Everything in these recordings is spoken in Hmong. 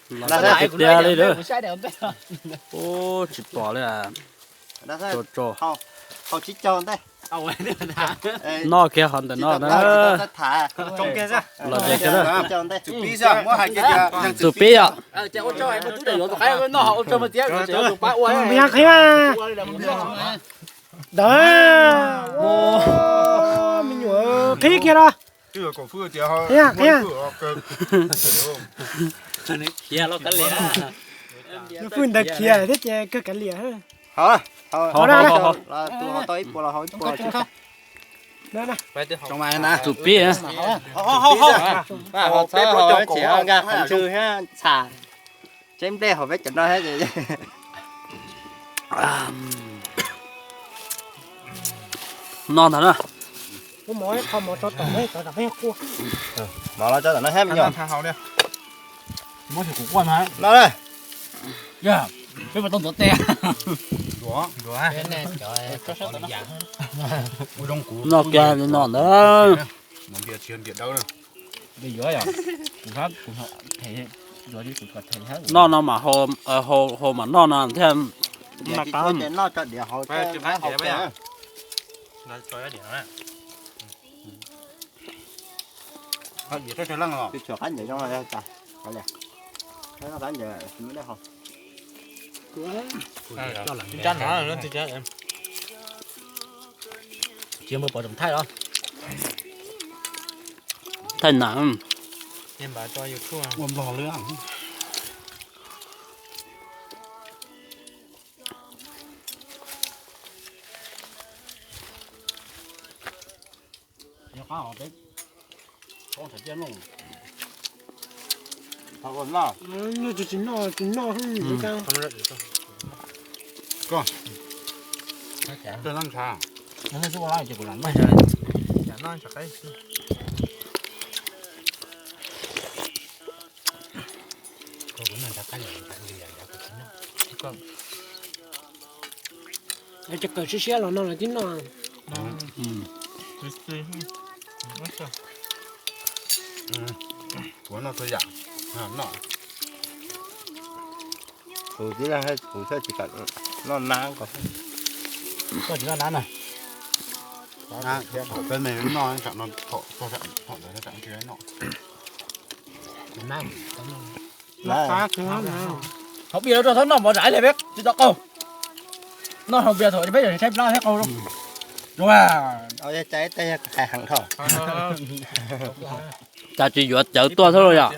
Tiag tiag li lawm. Ub, tsis pom li. Tso tso. Noj kiag qhov ntawm no na. Los tiag tiag na. Tus pib yom. Ntawd, me nyuam qhib kiag los. Qhib, qhib. Nws pw ntawd khiav thiab ces kawg kav liam. Tus pib. Ho txhob ho tsis nkag qhov ntswg thiab txham. Tseeb nplej hauv peb cov no thiab. Noj ntag na. Mov los tso tom no thiab me nyuam. Noj na. Peb puas tau ntuav tes? Noj kiag li no ntag. Noj no mas hau, hau mas noj no thiaj mas qab. Tsis muaj pom thaij los? Thaij na. Ua nplog lwm. Tsis noj, tsis noj. Cov kawm siab siab los no lawv twb noj. Kuv noj txhua yam, noj. Kuv tib leeg kuv thiaj tsis kam noj nab ko. Koj tsis noj nab na? Thaum peb me noj, thaum no, thaum ntawd tsis noj. Haus npias rau txhob noj mov zam li peb tsis tau qaug. Noj haus npias thaum peb yog saib plab thiab qaug. Cas tsis yuav cawv tuaj thiab los yom?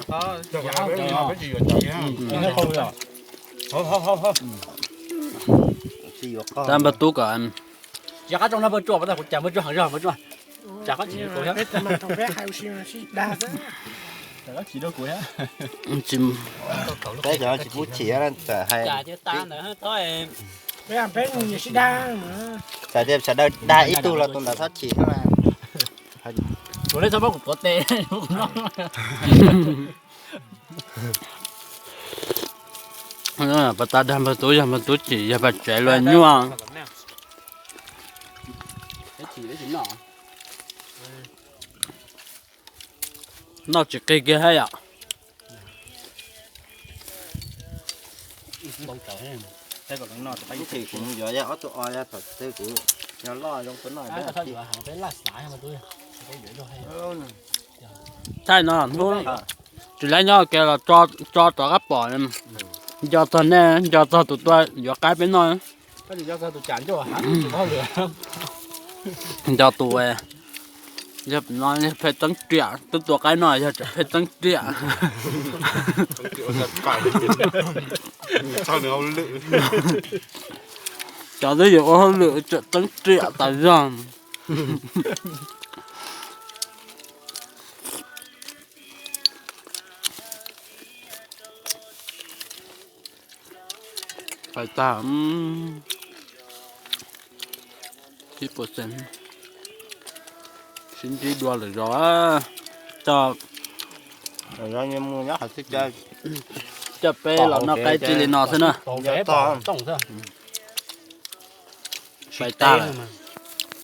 Tab npawg Tub kom. Tsis qab tsoo no npawg Tsuas, kuv cas npawg Tsuas heev zog npawg Tsuas. Tsam qab tsis yuav kuv thiab. Tsam qab tsis yuav kuv thiab. Peb cov tsis pub chim, hais tias sawv daws dag ib tug los tus ntawd txhob chim. Kuv li txhob muab kuv tuav tes. Pas tas dag npawg Tub, yog npawg Tub chim yog pas tsev luag nyuaj. Noj tsis qig kiag thiab yom. Kuv yuav ob tug o, yog thaum twg kuv yog loj zoo tuaj noj. Thaij no hnub tsis laib nyob kiag los tso rov qab pom. Nco txog nej, nco txog tus tuaj yuav qaib peb noj. Nco tus, yog no yog phem tseeb riam, twb tua qaib no yog tseem phem tseeb riam. Cov twb yuav ua hauj lwm tseem tseeb riam tas zog. Pais tag, sib ntsib dua lwm zaus, coj peb los noj qaib tsi li no xwb na. Pais tag.